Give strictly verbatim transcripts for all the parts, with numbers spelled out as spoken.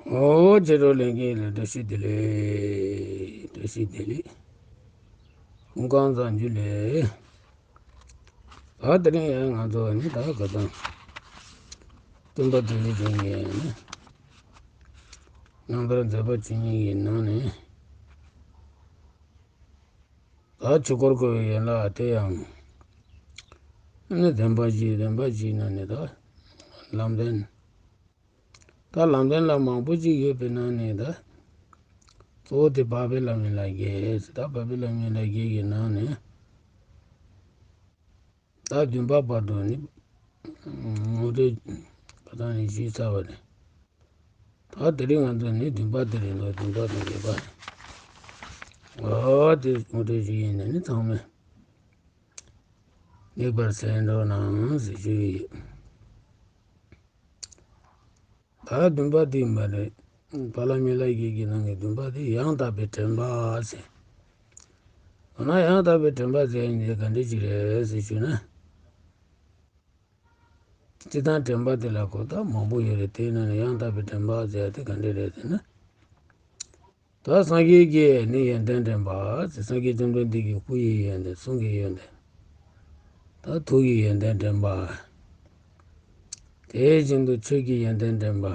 ཨོ། ཁྱེད་རང་ལྷན་རྒྱས་ལ་བཀྲ་ཤིས་བདེ་ལེགས། བཀྲ་ཤིས་བདེ་ལེགས། ཀུན་དགའ་བཟང་རྒྱུད་ལས། ད་དེ་རིང་ཡང་ང་ཚོ་ནི་ད་ག་དང་། སྟོན་པ་དེ་ཚོ་བྱུང་ཡས་ནི། རྣམ་ཐར་མཛད་པ་བཅུ་གཉིས་ཀྱི་ནང་ནས། ད་ཆོས་འཁོར་བསྐོར་བའི་ཡན་ལག་དེ་ཡང་། ནི་བདེན་པ་བཞི། བདེན་པ་བཞི་ནང་ནས་ད་ལམ་བདེན། ད་ལམ་བདེན་ལ་མང་པོ་ཅིག་ཡོད་པའི་ནང་ནས་ད། གཙོ་བོ་དེ་འཕགས་པའི་ལམ་ཡན་ལག་བརྒྱད། ད་འཕགས་པའི་ལམ་ཡན་ལག་བརྒྱད་ཀྱི་ནང་ནས། ད་བདུན་པ་བར་དུ་ནི། ངོ་སྤྲོད་ཁ་སང་ནས་ཞུས་ཚར་བ་རེད། ད་དེ་རིང་ང་ཚོ་ནི་བདུན་པ་དེ་རེད་འདུག་བདུན་པ་དང་བརྒྱད་པ་རེད། ཨོ་དེ་ངོ་སྤྲོད་ཞུས་ཡིན་ན་ནི་ཚང་མས་ལེགས་པར་གསན་རོགས་གནང་ཟེར་ཞུ་ཡི་ཡོད། ད་བདུན་པ་དེ་མ་རེད། འཕགས་ལམ་ཡན་ལག་བརྒྱད་ཀྱི་ནང་གི་བདུན་པ་དེ་ཡང་དག་པའི་དྲན་པ་ཟེར། འོ་ན་ཡང་དག་པའི་དྲན་པ་ཟེར་ཡིན་དེ་ག་འདྲ་ཞིག་རེད་ཟེར་ཞུས་ན། སྤྱིར་བཏང་དྲན་པ་དེ་ལ་གོ་རྟོགས་མང་པོ་ཡོད་རེད། དེའི་ནང་ནས་ཡང་དག་པའི་དྲན་པ་ཟེར་ཡ་དེ་ག་འདྲ་རེད་ཟེར་ན། ད་སངས་རྒྱས་ཀྱི་ནི་ཡོན་ཏན་དྲན་པ་ཟེར། སངས་རྒྱས་བཅོམ་ལྡན་འདས་ཀྱི་སྐུ་ཡི་ཡོན་ཏན། གསུང་གི་ཡོན་ཏན། ད་ཐུགས་ཀྱི་ཡོན་ཏན་དྲན་པ། དེ་བཞིན་དུ་ཆོས་ཀྱི་ཡོན་ཏན་དྲན་པ།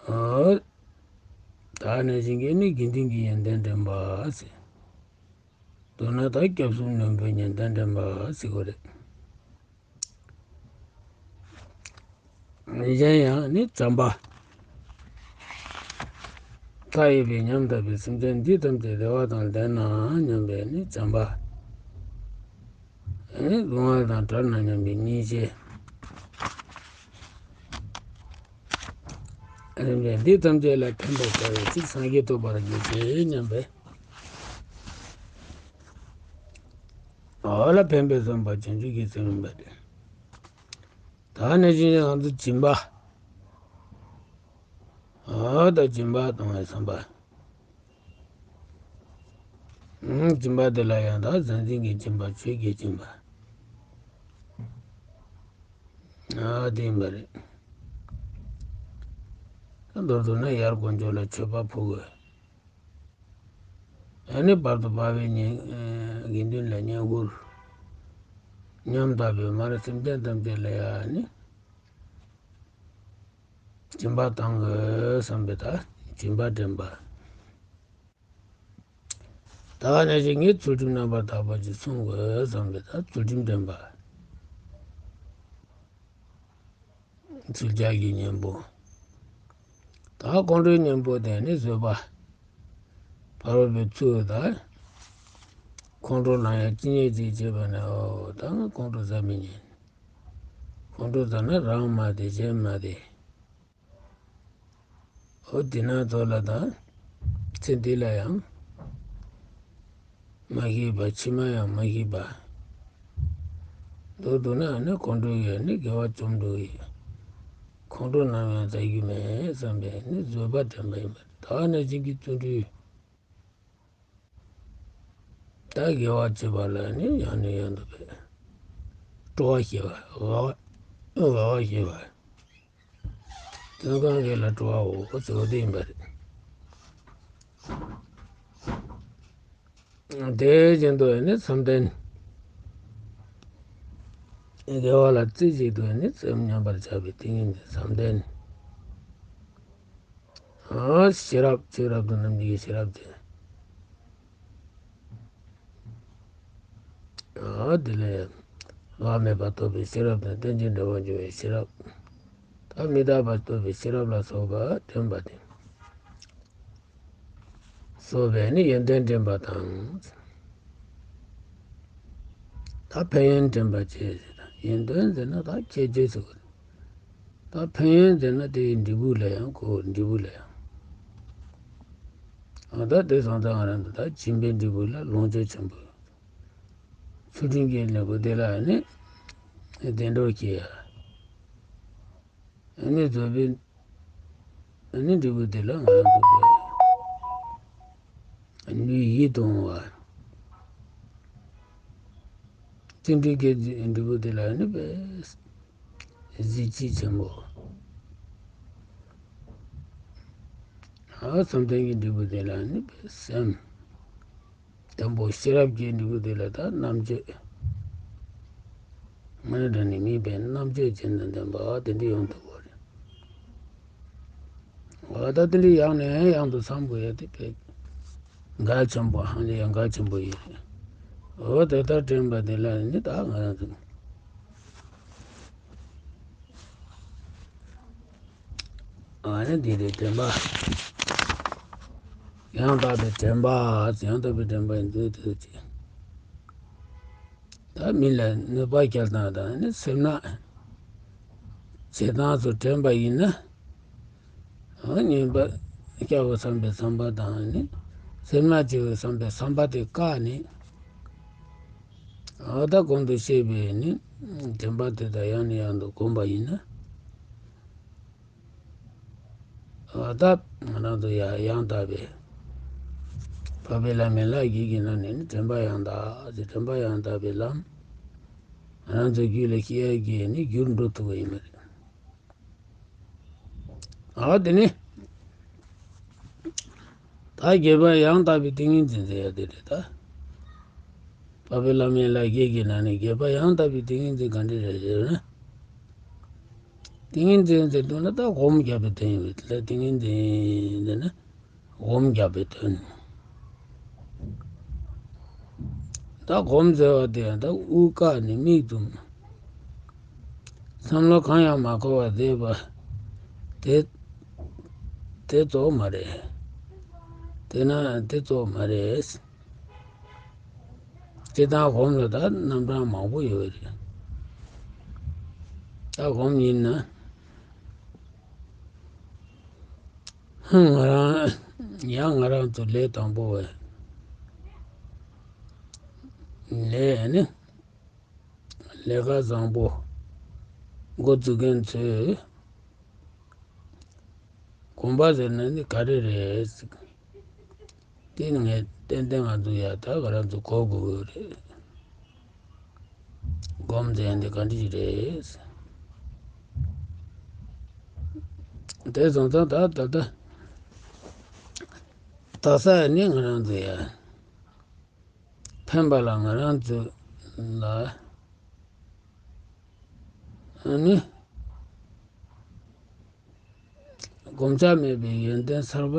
ཨོ། ད་ནང་བཞིན་གྱི་ནི་དགེ་འདུན་གྱི་ཡོན་ཏན་དྲན་པ་ཟེར། མདོར་ན་ད་སྐྱབས་གསུམ་ནོན་པོའི་ཡོན་ཏན་དྲན་པ་ཟེར་དགོས་རེད། གཞན་ཡང་ནི་བྱམས་པ། མཐའ་ཡས་པའི་ཉམ་ཐག་པའི་སེམས་ཅན་འདི་ཐམས་ཅད་བདེ་བ་དང་ལྡན་ནའང་སྙམ་པའི་ནི་བྱམས་པ། ཨེ་ནི་སྡུག་བསྔལ་དང་བྲལ་ན་སྙམ་པའི་སྙིང་རྗེ། ཨེ་ནི་འདི་ཐམས་ཅད་ལ་ཕན་པར་བྱ་བའི་ཚིག་སངས་རྒྱས་ཐོབ་པར་གྱུར་ཅིག་སྙམ་པའི། འོ་ལ་ཕན་པའི་བསམ་པ་བྱང་ཆུབ་ཀྱི་སེམས་ཡིན་པ་སྟེ། ད་ནི་ཅི་ཡང་དུ་སྦྱིན་པ། འོ་ད་སྦྱིན་པ་གཏོང་བའི་བསམ་པ། སྦྱིན་པ་དེ་ལ་ཡང་དག་བཟང་འཛིན་གྱི་སྦྱིན་པ། ཆོས་ཀྱི་སྦྱིན་པ། ཨ་དེ་ཡིན་པ་རེད། མདོར་བསྡུ་ན་ཡར་དཀོན་མཆོག་ལ་མཆོད་པ་ཕུལ་དགོས། ཨ་ནི་བར་དུ་བབས་པའི་ཉེ་དགེ་འདུན་ལ་བསྙེན་བཀུར། ཉམ་ཐག་པའི་མར་སེམས་ཅན་ཐམས་ཅད་ལ་ཡང་ནི་སྦྱིན་པ་གཏང་དགོས་བསམ་པའི་ད་སྦྱིན་པ་དྲན་པ། ད་ནང་བཞིན་གྱི་ཚུལ་ཁྲིམས་རྣམ་པར་དག་པ་ཅིག་སྲུང་དགོས་བསམ་པའི་ད་ཚུལ་ཁྲིམས་དྲན་པ། ཚུལ་ལྕགས་ཀྱི་གཉེན་པོ། ད་ཁོང་ཁྲོའི་གཉེན་པོ་དེ་ནི་བཟོད་པ། ཕ་རོལ་པོའི་ཚུལ་དང་། ཁོང་ཁྲོ་ལངས་ཡ་ཅི་ཉེས་ཅིག་བྱེད་པ་ནི་ཨོ་ད་ང་ཁོང་ཁྲོ་ཟ་མི་ཉན། ཁོང་ཁྲོ་ཟ་ན་རང་མ་བདེ་གཞན་མ་བདེ། འོ་དེ་ན་ཚོ་ལ་དང་། ཚེ་འདི་ལ་ཡང་། མ་ཤེས་པ་ཕྱི་མ་ཡང་མ་ཤེས་པ། མདོར་བསྡུ་ན་ནི་ཁོང་ཁྲོ་ཡོད་ནི་དགེ་བ་བཅོམ་འགྲོ་ཡི། ཁོང་ཁྲོ་ནམ་ཡང་ཟ་རྒྱུ་མེད་བསམ་པས་ནི་བཟོད་པ་དྲན་པ་ཡིན་པ་ད་ནི་གཅིག་གི་བརྩོན་འགྲུས། ད་དགེ་བ་བྱེད་པ་ལ་ནི་ཡང་ནས་ཡང་དུ་འབད། སྤྲོ་བ་བསྐྱེད་པ། དགའ་བ་དགའ་བ་བསྐྱེད་པ། དོན་གང་གི་ལ་སྤྲོ་བའོ་ཟེར་བ་དེ་ཡིན་པ་རེད། དེ་བཞིན་དུ་ནི་བསམ་གཏན། དགེ་བ་ལ་རྩེ་གཅིག་ཏུ་ནི་སེམས་མཉམ་པར་བཞག་པའི་ཏིང་ངེ་འཛིན་བསམ་གཏན། ཨ་ཤེས་རབ། ཤེས་རབ་ཏུ་རྣམ་འབྱེད་ཀྱི་ཤེས་རབ་དེ། ཨ་དེ་ལས་བླ་མེད་པ་རྟོགས་པའི་ཤེས་རབ་དང་རྟེན་ཅིང་འབྲེལ་བར་འབྱུང་བའི་ཤེས་རབ། ད་མི་རྟག་པ་རྟོགས་པའི་ཤེས་རབ་ལ་སོགས་པ་སྟོན་པ་དེ། སོགས་པས་ནི་ཡོན་ཏན་འདྲེན་པ་དང་། ད་ཕན་ཡོན་འདྲེན་པ་བཅས་ཟེར། ཡོན་ཏན་ཟེར་ན་ད་ཁྱད་ཆོས་ཟེར་བ་རེད། ད་ཕན་ཡོན་ཟེར་ན་དེའི་འབྲས་བུ་ལ་ཡང་གོ། འབྲས་བུ་ལ་ཡང་། ཨ་ད་དེ་སོང་ཙང་ང་རང་ཚོ་ད་སྦྱིན་པའི་འབྲས་བུ་ལ་ལོངས་སྤྱོད་ཆེན་པོ། ཚུལ་ཁྲིམས་ཀྱི་འབྲས་བུ་དེ་ལ་ནི་བདེ་འགྲོར་སྐྱེ་ཡ། ཨ་ནི་བཟོད་པའི་ཨ་ནི་འབྲས་བུ་དེ་ལ་ང་རང་ཚོ་གི་ལུས་ཡིད་དུ་འོང་བ། བརྩོན་འགྲུས་ཀྱི་འབྲས་བུ་དེ་ལ་ནི་གཟི་བརྗིད་ཆེན་པོ། ཨ་བསམ་གཏན་གྱི་འབྲས་བུ་དེ་ལ་ནི་སེམས་བརྟན་པོ་ཤེས་རབ་ཀྱི་འབྲས་བུ་དེ་ལ་ད་རྣམ་དཔྱོད། དངོས་གནས་དྲང་གནས་དམིགས་པའི་རྣམ་དཔྱོད་ཅན་དང་ལྡན་པ་དེ་འདྲ་ཡོང་ཐུབ་པ་རེད། འོ་ད་དེ་འདྲ་ཡང་ནས་ཡང་དུ་བསམ་དགོས་ཡ་དེ་དཔེ་གལ་ཆེན་པོ་ཧ་ལས་ཡང་གལ་ཆེན་པོ་ཡིན་རེད། འོ་དེ་ལྟར་དྲན་པ་དེ་ལ་ནི་ད་ང་རང་ཚོ། ཨ་ནི་འདི་རེད་དྲན་པ། ཡང་དག་པའི་དྲན་པ། ཡང་དག་པའི་དྲན་པ་ཡིན་དུས་དུས་ཀྱི། ད་མི་ལ་གནོད་པ་བསྐྱལ་སྟངས་དང་ནི་སེར་སྣ་བྱེད་སྟངས་སུ་དྲན་པ་ཡིན་ན། ཨ་ངན་པ་བསྐྱལ་བ་བསམ་པའི་བསམ་པ་དང་ནི་སེར་སྣ་བྱེད་པའི་བསམ་པའི་བསམ་པ་དེ་བཀག་ནས། ཨ་ད་གོང་དུ་བཤད་པའི་ནི་དྲན་པ་དེ་དག་ཡང་ནས་ཡང་དུ་བསྒོམ་པ་ཡིན་ན། ཨ་ད་ང་རང་ཚོ་ཡང་ཡང་དག་པའི་འཕགས་པའི་ལམ་ཡན་ལག་བརྒྱད་ཀྱི་ནང་ནས་ནི་དྲན་པ་ཡང་དག་ཅེས་དྲན་པ་ཡང་དག་པའི་ལམ། ང་རང་ཚོའི་རྒྱུད་ལ་སྐྱེ་ཡ་གི་ནི་རྒྱུར་འགྲོ་ཐུབ་པ་ཡིན་པ་རེད། ཨ་དེ་ནི། ད་བརྒྱད་པ་ཡང་དག་པའི་ཏིང་ངེ་འཛིན་ཟེར་ཡ་དེ་རེད་ད། འཕགས་པའི་ལམ་ཡན་ལག་བརྒྱད་ཀྱི་ནང་ནས་བརྒྱད་པ་ཡང་དག་པའི་ཏིང་ངེ་འཛིན་ག་འདྲ་རེད་ཟེར་ན། ཏིང་ངེ་འཛིན་ཟེར་དུས་ན་ད་སྒོམ་བརྒྱབ་པའི་དོན་ཡོད་ལ་ཏིང་ངེ་འཛིན་ཟེར་ན་སྒོམ་བརྒྱབ་པའི་དོན། ད་སྒོམ་ཟེར་བ་དེ་ཡང་ད་དབུགས་བཀག་ནས་མིག་བཙུམ། བསམ་བློ་གང་ཡང་མ་འཁོར་བར་བསྡད་པ། དེ་དེ་གཙོ་བོ་མ་རེད། དེ་ན་དེ་གཙོ་བོ་མ་རེད། སྤྱིར་བཏང་སྒོམ་ལ་ད་རྣམ་གྲངས་མང་པོ་ཡོད་རེད། ད་སྒོམ་ཡིན་ན། ང་རང་ཡང་ང་རང་ཚོ་ལས་དང་པོ་བས་ལས་ནི། ལས་ཀ་བཟང་པོ་འགོ་འཛུགས་མཁན་ཚོས་གོམ་པ་ཟེར་ན་ནི་ག་རེ་རེད་ཟེར། དེ་ནི་ངས་ཏན་ཏན་ང་ཚོ་ཡ་ད་ག་རང་ཚོ་གོ་དགོས་ཀྱི་རེད། སྒོམ་ཟེར་ཡ་འདི་ག་འདྲ་ཞིག་རེད་ཟེར། དེ་སོང་ཙང་ད་ད་ལྟ་ད་ས་ནི་ང་རང་ཚོ་ཡ། ཕན་པ་ལ་ང་རང་ཚོ་ལ་ཨ་ནི་བསྒོམ་བྱ་མེད་པའི་ཡོན་ཏན་གསར་པ་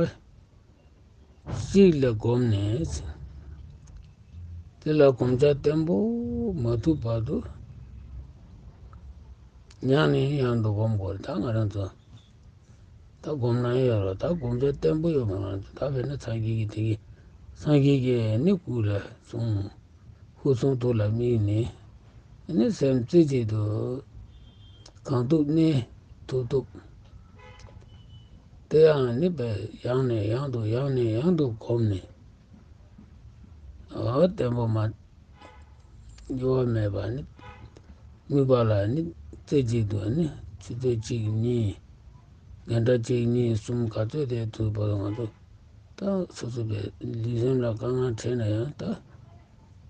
གཅིག་ལ་བསྒོམས་ནས། དེ་ལ་བསྒོམ་བྱ་བརྟན་པོ་མ་ཐུབ་བར་དུ་ཡང་ནས་ཡང་དུ་བསྒོམ་དགོས་རེད་ད་ང་རང་ཚོ། ད་སྒོམ་ན་ཡོད་རོགས་ད་སྒོམ་བྱ་བརྟན་པོ་ཡོད་མ་རེད་ད་དཔེར་ན་སངས་རྒྱས་ཀྱི་དེ་གི་སངས་རྒྱས་ཀྱི་ནི་སྐུ་ལ་གསུང་ཧུར་སུམ་ཐུགས་ལ་དམིགས་ནས་ནི་སེམས་རྩེ་གཅིག་ཏུ་གང་ཐུབ་གནས་ཐུབ་ཐུབ་དེ་ཡང་ནི་བས་ཡང་ནས་ཡང་དུ་ཡང་ནས་ཡང་དུ་བསྒོམས་ནས་ཨ་བརྟན་པོ་མ། འགྱུར་བ་མེད་པ་ནི། དམིགས་པ་ལ་ནི་རྩེ་གཅིག་ཏུ་ནི་ཆུ་ཚོད་གཅིག་གཉིས། འགལ་ཟླ་གཅིག་གཉིས་གསུམ་ག་ཚོད་དེ་ཐུབ་པར་ང་ཚོ་ད་སོ་སོ་པའི་ལུས་སེམས་ལ་དཀའ་ངལ་འཕྲད་ན་ཡང་ད་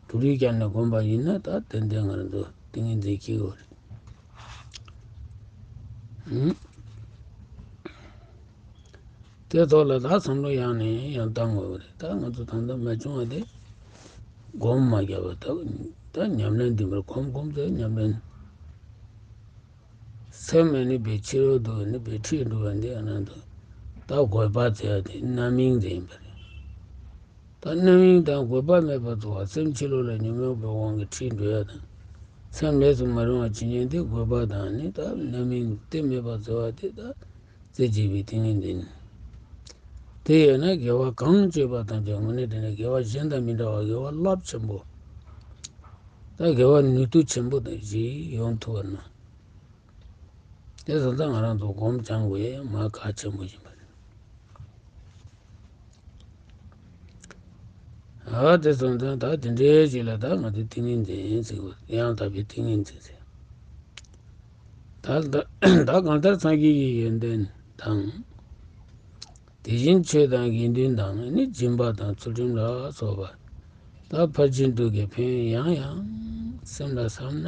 དུག་རིགས་བརྒྱབ་ནས་བསྒོམས་པ་ཡིན་ན་ད་ཏན་ཏན་ང་ཚོ་ཏིང་ངེ་འཛིན་སྐྱེ་གི་རེད། ཨང་། དེ་ཐོག་ལ་ད་བསམ་བློ་ཡང་ནས་ཡང་བཏང་དགོས་པ་རེད་ད་ང་ཚོ་ད་ལྟ་མ་བྱུང་བ་དེ་སྒོམ་མ་བརྒྱབ་པ་ད་ད་ཉམས་ལེན་འདི་མར་སྒོམ་སྒོམ་ཚེ་ཉམས་ལེན་སེམས་ཨ་ནི་བའི་ཕྱི་རོལ་དུ་ཨ་ནི་བའི་ཁྲིད་འགྲོ་བ་འདི་ཨ་ནང་དུ་ད་དགོས་པ་ཟེར་བ་དེ་རྣམ་གཡེང་དེ་ཡིན་པ་རེད། ད་རྣམ་གཡེང་དང་དགོས་པ་མེད་པར་འཚོ་བ་སེམས་ཕྱི་ལོགས་ལ་ཉོན་མོངས་པའི་དབང་གིས་ཁྲིད་འགྲོ་ཡ་དང་། སེམས་ལས་སུ་མ་རུང་བ་བྱེད་ཉེན་དེ་དགོས་པ་དང་ནི་ད་རྣམ་གཡེང་དེ་མེད་པར་འཚོ་བ་དེ་ད་རྩེ་གཅིག་པའི་ཏིང་ངེ་འཛིན། དེ་ཡོད་ན་དགེ་བ་གང་སྤྱོད་པ་ཐམས་ཅད་དངོས་གནས་དྲང་གནས་དགེ་བ་གཞན་དང་མི་འདྲ་བ་དགེ་བ་རླབས་ཆེན་པོ། ད་དགེ་བ་ནུས་མཐུ་ཆེན་པོ་དང་ཞིག་ཡོང་ཐུབ་པ་ན། དེ་སོང་ཙང་ང་རང་ཚོ་སྒོམ་སྦྱང་དགོས་ཡས་མ་གལ་ཆེན་པོ་ཡིན་པ་རེད། ཨ་དེ་སོང་ཙང་ད་དེ་འདྲའི་ཞིག་ལ་ད་ང་ཚོའི་ཏིང་ངེ་འཛིན་ཟེར་དགོས་ཡང་དག་པའི་ཏིང་ངེ་འཛིན་ཟེར། ད་ད་ད་གང་ལྟར་སངས་རྒྱས་ཀྱི་ཡོན་ཏན་དང་། དེ་བཞིན་ཆོས་དང་དགེ་འདུན་དང་ནི་སྦྱིན་པ་དང་ཚུལ་ཁྲིམས་ལ་སོགས་པ། ད་ཕར་ཕྱིན་དྲུག་གི་ཕན་ཡོན་ཡང་ཡང་སེམས་ལ་བསམ་ན་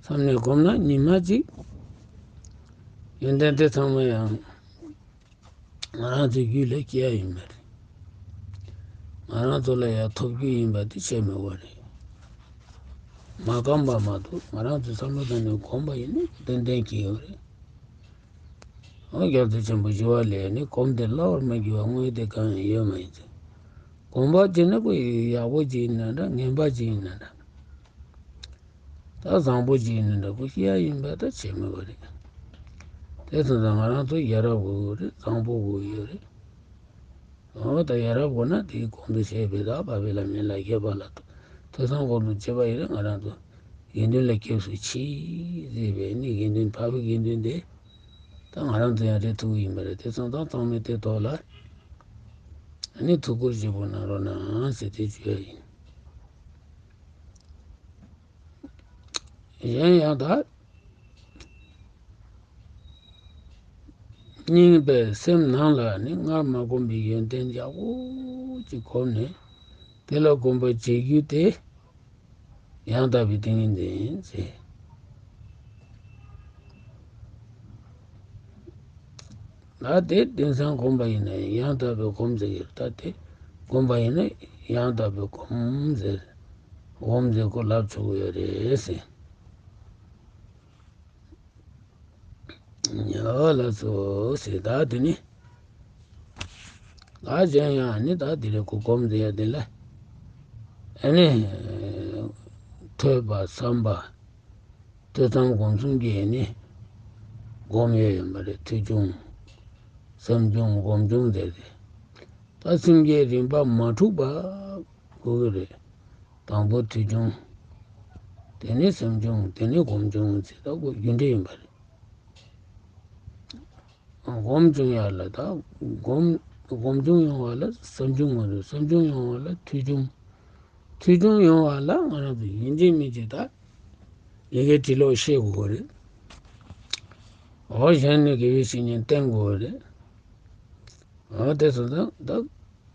བསམ་ནས་བསྒོམས་ན་ཉི་མ་གཅིག་ཡོན་ཏན་དེ་ཚང་མ་ཡང་ ང་རང་ཚོའི་རྒྱུད་ལ་སྐྱེ་ཡ་ཡིན་པ་རེད། ང་རང་ཚོ་ལ་ཡ་ཐོབ་རྒྱུ་ཡིན་པ་དེ་བྱས་མེད་པ་རེད། མ་བསྒོམས་པ་མ་གཏོགས། ང་རང་ཚོའི་བསམ་བློ་བཏང་ནས་བསྒོམས་པ་ཡིན་ན་ཏན་ཏན་སྐྱེ་ཡོད་རེད། འོ། རྒྱལ་སྲས་ཆེན་པོ་ཞི་བ་ལྷས་ནི་བསྒོམས་ཏེ་སླ་བར་མ་གྱུར་པ་དངོས་དེ་གང་ཡང་ཡོད་མ་ཡིན་ཟེར། བསྒོམས་པ་བྱས་ན་ཁོ་ཡག་པོ་ཅིག་ཡིན་ན་འདྲ། ངན་པ་ཅིག་ཡིན་ན་འདྲ། ད་བཟང་པོ་ཅིག་ཡིན་ན་འདྲ། ཁོ་སྐྱེ་ཡ་ཡིན་པ་ད་བྱས་མེད་པ་རེད། དེ་སོང་ཙང་ང་རང་ཚོ་ཡ་རབས་དགོས་ཀྱི་རེད། བཟང་པོ་དགོས་ཀྱི་ཡོད་རེད། འོ། ད་ཡ་རབས་དགོས་ན་དེའི་གོང་དུ་བཤད་པའི་ད་འཕགས་པའི་ལམ་ཡན་ལག་བརྒྱད་པ་ལ་ཐོས་བསམ་སྒོམ་གསུམ་བྱེད་པ་ཡིན་ན་ང་རང་ཚོ་དགེ་འདུན་ལ་སྐྱབས་སུ་མཆི་ཟེར་བའི་ནི་དགེ་འདུན། འཕགས་པའི་དགེ་འདུན་དེ་ད་ང་རང་ཚོ་ཡང་རེད་ཐུབ་ཀྱི་ཡིན་པ་རེད། དེ་སོང་ཙང་ཚང་མས་དེ་ཐོག་ལ་ནི་ཐུགས་ཁུར་ཆེན་པོ་གནང་རོགས་གནང་ཟེར་དེ་ཞུ་ཡ་ཡིན། གཞན་ཡང་ད་སྙིང་པའི་སེམས་ནང་ལ་ནི་སྔར་མ་བསྒོམས་པའི་ཡོན་ཏན་ཡག་པོ་ཅིག་བསྒོམས་ནས། དེ་ལ་གོམས་པར་བྱེད་རྒྱུ་དེ་ཡང་དག་པའི་ཏིང་ངེ་འཛིན་ཟེར། ད་དེ་དེང་སང་བསྒོམས་པ་ཡིན་ན་ཡང་དག་པའི་སྒོམ་ཟེར་གྱི་རེད། ད་དེ་བསྒོམས་པ་ཡིན་ན་ཡང་དག་པའི་སྒོམ་ཟེར། སྒོམ་ཟེར་ཁོ་ལབ་ཆོག་གི་ཡོད་རེད་ཟེར། ཡ་ལགས་སོ་ཟེར། ད་དེ་ནི་ད་གཞན་ཡང་ནི་ད་དེ་རེད། ཁོ་སྒོམ་ཟེར་ཡ་དེ་ལ་ཨ་ནི་ཐོས་པ་བསམ་པ། ཐོས་བསམ་སྒོམ་གསུམ་གྱིས་ནི་སྒོམ་ཡས་ཡོད་མ་རེད། ཐོས་བྱུང་། བསམ་བྱུང་། སྒོམ་བྱུང་ཟེར་ཏེ། ད་སེམས་བསྐྱེད་རིམ་པ་མ་འཁྲུགས་པ་དགོས་ཀྱི་རེད། དང་པོ་ཐོས་བྱུང་། དེ་ནས་བསམ་བྱུང་། དེ་ནས་སྒོམ་བྱུང་ཟེར། ད་ཁོ་རྒྱུ་འབྲས་ཡིན་པ་རེད། སྒོམ་བྱུང་ཡ་ལ་ད་སྒོམ། སྒོམ་བྱུང་ཡོང་བ་ལ་བསམ་བྱུང་ཡོང་དགོས་རེད། བསམ་བྱུང་ཡོང་བ་ལ་ཐོས་བྱུང་། ཐོས་བྱུང་ཡོང་བ་ལ་ང་རང་ཚོ་ཡིན་གཅིག་མིན་གཅིག་ད་ཡི་གེ་འབྲི་ཀློག་ཤེས་དགོས་རེད། འོ། གཞན་ནི་དགེ་བའི་བཤེས་གཉེན་བསྟེན་དགོས་རེད། འོ། དེ་སོང་ཙང་ད་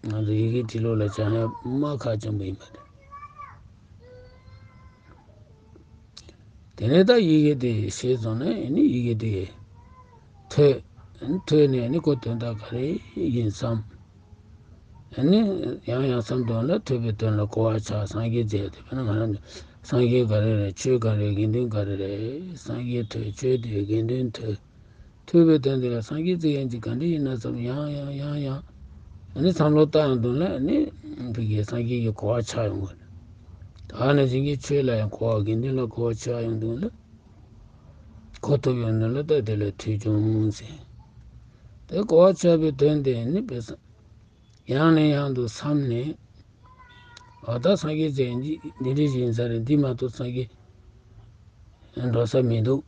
ང་ཚོ་ཡི་གེ་འབྲི་ཀློག་ལ་སྦྱང་ཡ་མ་ཁག་ཆེན་པོ་ཡིན་པ་རེད། དེ་ནས་ད་ཡི་གེ་དེ་ཤེས་སོང་ན་ཨ་ནི་ཡི་གེ་དེ་ཐོས། ཐོས་ནས་ཨ་ནི་ཁོ་དོན་དག་ག་རེ་ཡིན་བསམ། ཨ་ནི་ཡང་ཡང་བསམ་དོན་ལ་ཐོས་པའི་དོན་ལ་གོ་བ་ཆགས། སངས་རྒྱས་མཛད་དེ། དཔེར་ན་ང་རང་ཚོ་སངས་རྒྱས་ག་རེ་རེད། ཆོས་ག་རེ་རེད། དགེ་འདུན་ག་རེ་རེད། སངས་རྒྱས་ཐོས། ཆོས་ཐོས། དགེ་འདུན་ཐོས། ཐོས་པའི་དོན་དེ་ལ་སངས་རྒྱས་ཀྱི་ཡན་གྱི་ག་འདྲ་ཡིན་ན་བསམ། ཡང་ཡང་ཡང་ཡང་ཨ་ནི་བསམ་བློ་བཏང་ཡོང་དུས་ལ་ཨ་ནི་ཕ་གི་སངས་རྒྱས་ཀྱི་གོ་བ་ཆགས་ཡོང་གི་རེད། ད་ནི་སངས་རྒྱས་ཆོས་ལ་ཡང་གོ་བ། དགེ་འདུན་ལ་གོ་བ་ཆགས་ཡོང་དུས་ལ། གོ་ཐུབ་ཡོང་དུས་ལ་ད་དེ་ལ་ཐོས་བྱུང་ཟེར། དེ་གོ་བ་ཆགས་པའི་དོན་དེ་ནི་དཔེ་ཡང་ནས་ཡང་དུ་བསམ་ནས། འོ། ད་སངས་རྒྱས་མཛད་འདི་འདི་འདྲ་ཞིག་ཡིན་ས་རེད། འདི་མ་གཏོགས་སངས་རྒྱས་འགྲོ་ས་མི་འདུག་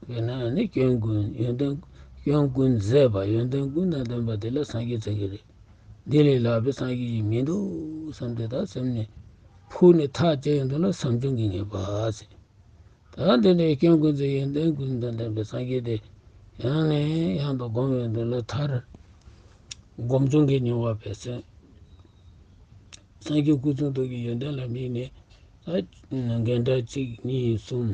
དཔེར་ན་ནི་སྐྱོན་ཀུན། ཡོན་ཏན། སྐྱོན་ཀུན་ཟད་པ། ཡོན་ཏན་ཀུན་དང་ལྡན་པ་དེ་ལ་སངས་རྒྱས་ཟེར་གྱི་རེད། འདི་ལས་ལྷག་པའི་སངས་རྒྱས་ཞིག་མི་འདུག་བསམ་སྟེ་ད་སེམས་ནས་ཕུགས་ནས་ཐག་བཅད་ཡོང་དུས་ལ་བསམ་བྱུང་གི་ངེས་པ་ཟེར། ད་འདི་ནས་སྐྱོན་ཀུན་ཟད། ཡོན་ཏན་ཀུན་དང་ལྡན་པའི་སངས་རྒྱས་དེ་ཡང་ནས་ཡང་དུ་སྒོམ་ཡོང་དུས་ལ་མཐར་སྒོམ་བྱུང་གི་མྱོང་བ་བས་ཟེར། སངས་རྒྱས་སྐུ་གསུང་ཐུགས་ཀྱི་ཡོན་ཏན་ལ་དམིགས་ནས་ད་རྒན་གྲངས་གཅིག་གཉིས་གསུམ།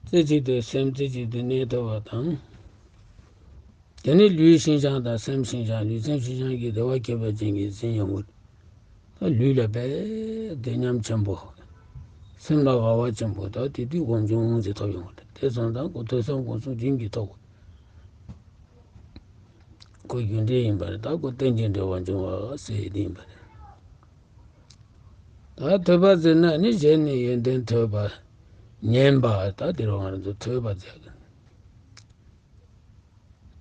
རྩེ་གཅིག་ཏུ་སེམས། རྩེ་གཅིག་ཏུ་གནས་ཐུབ་པ་དང་། དེ་ནི་ལུས་ཤིན་སྦྱངས་དང་སེམས་ཤིན་སྦྱངས། ལུས་སེམས་ཤིན་སྦྱངས་ཀྱི་བདེ་བ་ཁྱད་པར་ཅན་གྱིས་ཟིན་ཡོང་གི་རེད། ད་ལུས་ལ་དཔེ་བདེ་ཉམས་ཆེན་པོ། སེམས་ལ་དགའ་བ་ཆེན་པོ། ད་དེ་དུས་སྒོམ་བྱུང་ཟེར་ཐོབ་ཡོང་གི་རེད། དེ་སོང་ཙང་ཁོ་ཐོས་བསམ་སྒོམ་གསུམ་རྒྱུན་གྱིས་ཐོབ་དགོས། ཁོ་རྒྱུ་འབྲས་ཡིན་པ་རེད། ད་ཁོ་རྟེན་ཅིང་འབྲེལ་བར་འབྱུང་བ་ཟེར་ཡས་དེ་ཡིན་པ་རེད། ད་ཐོས་པ་ཟེར་ན་ནི་གཞན་ནས་ཡོན་ཏན་ཐོས་པ། ཉན་པ། ད་དེ་རུ་ང་རང་ཚོ་ཐོས་པ་ཟེར་གི།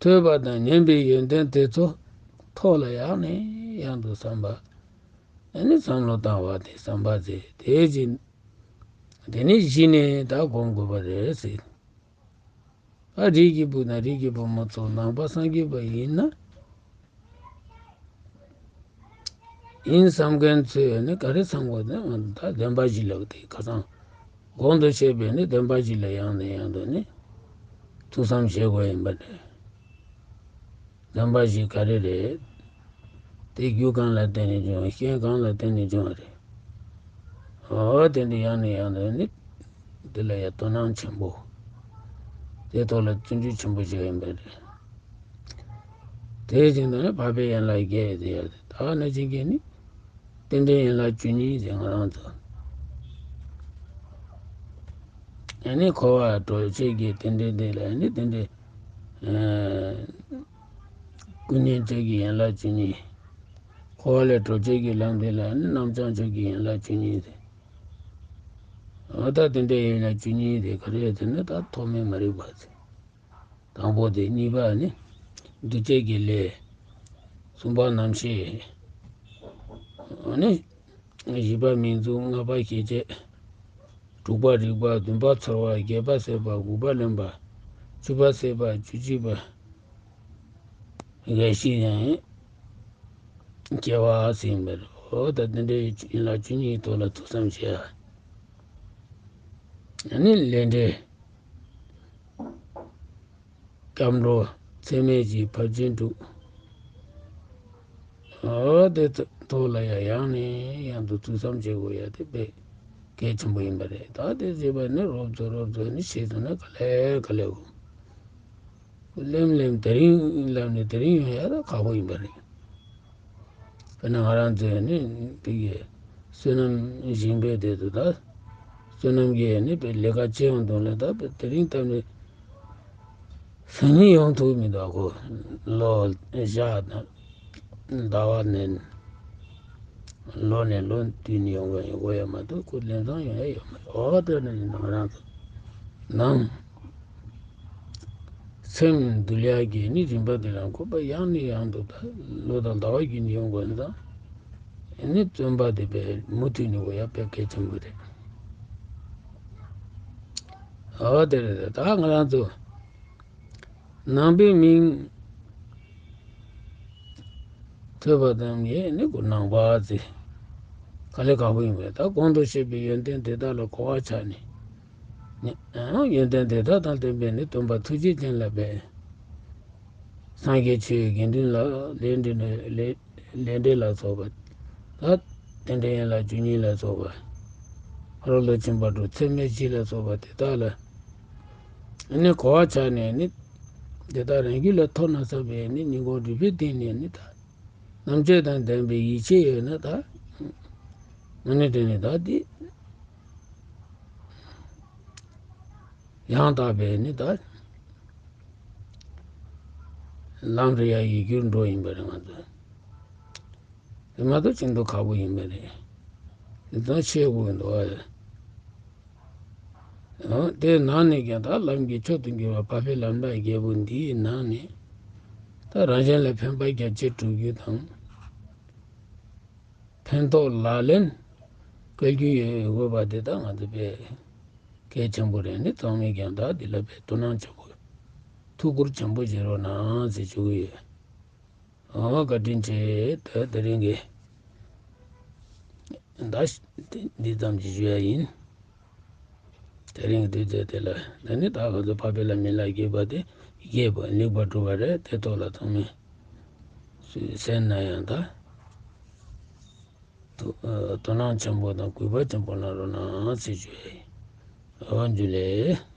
ཐོས་པ་དང་ཉན་པའི་ཡོན་ཏན་དེ་ཚོ་ཐོག་ལ་ཡང་ནས་ཡང་དུ་བསམ་པ། ཨ་ནི་བསམ་བློ་བཏང་བ་དེ་བསམ་པ་ཟེར། དེ་བཞིན་དེ་ནི་གཞི་ནས་ད་སྒོམ་དགོས་པ་རེད་ཟེར། ད་རིགས་ཀྱི་བུ་དང་རིགས་ཀྱི་བུ་མོ་ཚོ་ནང་པ་སངས་རྒྱས་པ་ཡིན་ན། ཡིན་བསམ་མཁན་ཚོས་ནི་ག་རེ་བསམ་དགོས་ན། ད་བདེན་པ་བཞི་ལབ་དེ་ཁ་སང་གོང་དུ་བཤད་པའི་ནི་བདེན་པ་བཞི་ལ་ཡང་ནས་ཡང་དུ་ནི་ཐུགས་བསམ་བཞེས་དགོས་ཡིན་པ་རེད། བདེན་པ་བཞི་ག་རེ་རེད། དེ་རྒྱུ་གང་ལ་བརྟེན་ནས་བྱུང་བ། རྐྱེན་གང་ལ་བརྟེན་ནས་བྱུང་བ་རེད། འོ། དེ་འདི་ཡང་ནས་ཡང་དུ་ནི་དེ་ལ་ཡང་དོ་སྣང་ཆེན་པོ། དེའི་ཐོག་ལ་བརྩོན་འགྲུས་ཆེན་པོ་བྱས་ཡིན་པ་རེད། དེ་བཞིན་དུ་ནི་འཕགས་པའི་ཡན་ལག་བརྒྱད་དེ་ཡོད་དེ། ད་ནི་ཅིག་གིས་ནི་རྟེན་འབྲེལ་ཡན་ལག་བཅུ་གཉིས་ཟེར་ང་རང་ཚོ། ཨ་ནི་འཁོར་བ་གྲོལ་བྱེད་ཀྱི་རྟེན་འབྲེལ་དེ་ལ་ནི་རྟེན་འབྲེལ། ཨ། ཀུན་ནས་རྫོགས་ཀྱི་ཡན་ལག་བཅུ་གཉིས། འཁོར་བ་ལས་གྲོལ་བྱེད་ཀྱི་ལམ་དེ་ལ་ནི་རྣམ་བྱང་ཆུབ་ཀྱི་ཡན་ལག་བཅུ་གཉིས་ཏེ། འོ་ད་དེ་འདྲའི་ཡན་ལག་བཅུ་གཉིས་དེ་ག་རེ་ཟེར་ན་ད་ཐོག་མའི་མ་རིག་པ་ཟེར། དང་པོ་དེ། གཉིས་པ་ནི་འདུ་བྱེད་ཀྱི་ལས། གསུམ་པ་རྣམ་ཤེས། འོ་ནི་བཞི་པ་མིང་གཟུགས། ལྔ་པ་ཤེས་བྱེད། དྲུག་པ་རིག་པ། བདུན་པ་ཚོར་བ། བརྒྱད་པ་སྲེད་པ། དགུ་པ་ལེན་པ། བཅུ་པ་སྲེད་པ། བཅུ་གཅིག་པ་རྒ་ཤི་ཡང་སྐྱེ་བ་ཟེར་ཡིན་པ་རེད། འོ་ད་དེ་འདྲའི་ཡན་ལག་བཅུ་གཉིས་ཐོག་ལ་ཐུགས་བསམ་བཞེས་ཡ། ཨ་ནི་ལས་འབྲས་སྐྱབས་འགྲོ་ཚད་མེད་ཀྱི་བབ་ཅན་དྲུག། འོ་དེ་ཐོག་ལ་ཡང་ཡང་ནས་ཡང་དུ་ཐུགས་བསམ་བཞེས་དགོས་ཡ་དེ་དཔེ་གལ་ཆེན་པོ་ཡིན་པ་རེད། ད་དེ་བྱས་པ་ནི་རོབ་ཙམ་རོབ་ཙམ་ནི་བྱས་སོང་ན་ག་ལེ་ག་ལེ་འོང་། ལེམ་ལེམ་དེ་རིང་ལབ་ནས་དེ་རིང་ཡོང་ཡ་ད་ཁག་པོ་ཡིན་པ་རེད། དཔེར་ན་ང་རང་ཚོས་ནི་དེ་གའི་བསོད་ནམས་སྦྱིན་པའི་དེ་དུ་ད། བསོད་ནམས་ཀྱིས་ནི་དཔེ་ལས་ཀ་ཅི་ཡང་འདུག་ལ་ད་དཔེ་དེ་རིང་ལྟ་ནི། སང་ཉིན་ཡོང་ཐུབ་མི་འདུག་གོ། ལོ་ཞག་དང་ཟླ་བ་ནས་ལོ་ནས་ལོ་བསྟུད་ནས་ཡོང་གི་ཡོད་གོ་ཡ་མ་གཏོགས་ཁོ་ལན་ཚང་ཡོང་ཡ་ཡོད་མ་རེད། འོ་དེ་ནི་ང་རང་ཚོ་ནང་སེམས་འདུལ་ཡག་གི་ནི་རིམ་པ་དེ་རང་ཁོ་པ་ཡང་ནས་ཡང་དུ་ད་ལོ་དང་ཟླ་བ་བརྒྱུད་ནས་ཡོང་དགོས་ན་ད་ནི་བརྩོན་པ་དེ་དཔེ་མུ་མཐུད་ནས་དགོས་ཡ་དཔེ་གལ་ཆེན་པོ་རེད། འོ་དེ་རེད། ད་ང་རང་ཚོ་ནང་པའི་མིང་ཐོས་པ་ཙམ་གྱིས་ནི་ཁོ་ནང་པ་ཟེར་ག་ལེ་ཁག་པོ་ཡིན་པས། ད་གོང་དུ་བཤད་པའི་ཡོན་ཏན་དེ་དག་ལ་གོ་བ་ཆགས་ནས་ནི། ཡོན་ཏན་དེ་དག་དང་ལྡན་པའི་ནི་སྟོན་པ་ཐུགས་རྗེ་ཅན་ལ་འབད། སངས་རྒྱས་ཆོས་དགེ་འདུན་ལ་ལས་འབྲས་ལས་ལས་འབྲས་ལ་སོགས་པ། ད་རྟེན་འབྲེལ་ཡན་ལག་བཅུ་གཉིས་ལ་སོགས་པ། རོ་ལོ་ཆེན་པོ་དྲུག་ཚད་མེད་བཞི་ལ་སོགས་པ་དེ་དག་ལ་ནི་གོ་བ་ཆགས་ནས་ནི། དེ་དག་རང་རྒྱུད་ལ་ཐོབ་ན་བསམ་པའི་ནི་སྙིང་ཁོང་སྒྲུབ་པའི་སྟེང་ནས་ནི་ད། རྣམ་དཔྱོད་དང་ལྡན་པའི་ཡིད་ཆེས་ཡོད་ན་ད། ཨ་ནི་དེ་ནི་ད་འདི་ཡང་དག་པའི་ནི་ད་ལམ་རེ་ཡ་ཡིད་འགྱུར་འགྲོ་ཡིན་པ་རེད་ང་ཚོ། དེ་མ་གཏོགས་ཤིན་ཏུ་ཁག་པོ་ཡིན་པ་རེད། དེ་ཚོ་ཤེས་དགོས་འདུག་ཨ། ཡང་དེའི་ནང་ནས་ཀྱང་ད་ལམ་གྱི་མཆོག་ཏུ་གྱུར་པ་འཕགས་པའི་ལམ་རིམ་པ་བརྒྱད་པོ་འདིའི་ནང་ནས་ད་རང་གཞན་ལ་ཕན་པ་རྒྱ་ཆེར་སྒྲུབ་རྒྱུ་དང་། ཕན་ཐོགས་ལག་ལེན་སྐུལ་རྒྱུ་ཡོད་དགོས་པ་དེ་ད་ང་ཚོ་དཔེ་གལ་ཆེན་པོ་རེད། ནི་ཚང་མས་ཀྱང་ད་འདི་ལ་དཔེ་དོ་སྣང་ཆེན་པོ་ཐུགས་ཁུར་ཆེན་པོ་བྱེད་རོགས་གནང་ཟེར་ཞུ་གི་ཡོད། ཨོ་བཀའ་དྲིན་ཆེ། ད་དེ་རིང་གི་ད་འདི་ཙམ་གྱིས་ཞུ་ཡ་ཡིན། དེ་རིང་གི་དུས་ཚོད་དེ་ལ་ད་ནི་ད་ང་ཚོ་འཕགས་པའི་ལམ་ཡན་ལག་བརྒྱད་པ་དེ་བརྒྱད་པ་ལེགས་པར་གྲུབ་པ་རེད། དེ་ཐོག་ལ་ཚང་མས་གསན་ན་ཡང་ད་དོ་དོ་སྣང་ཆེན་པོ་དང་གུས་པ་ཆེན་པོ་གནང་རོགས་གནང་ཟེར་ཞུ་ཡ་ཡིན། ཨོ་འཇུ་ལེ།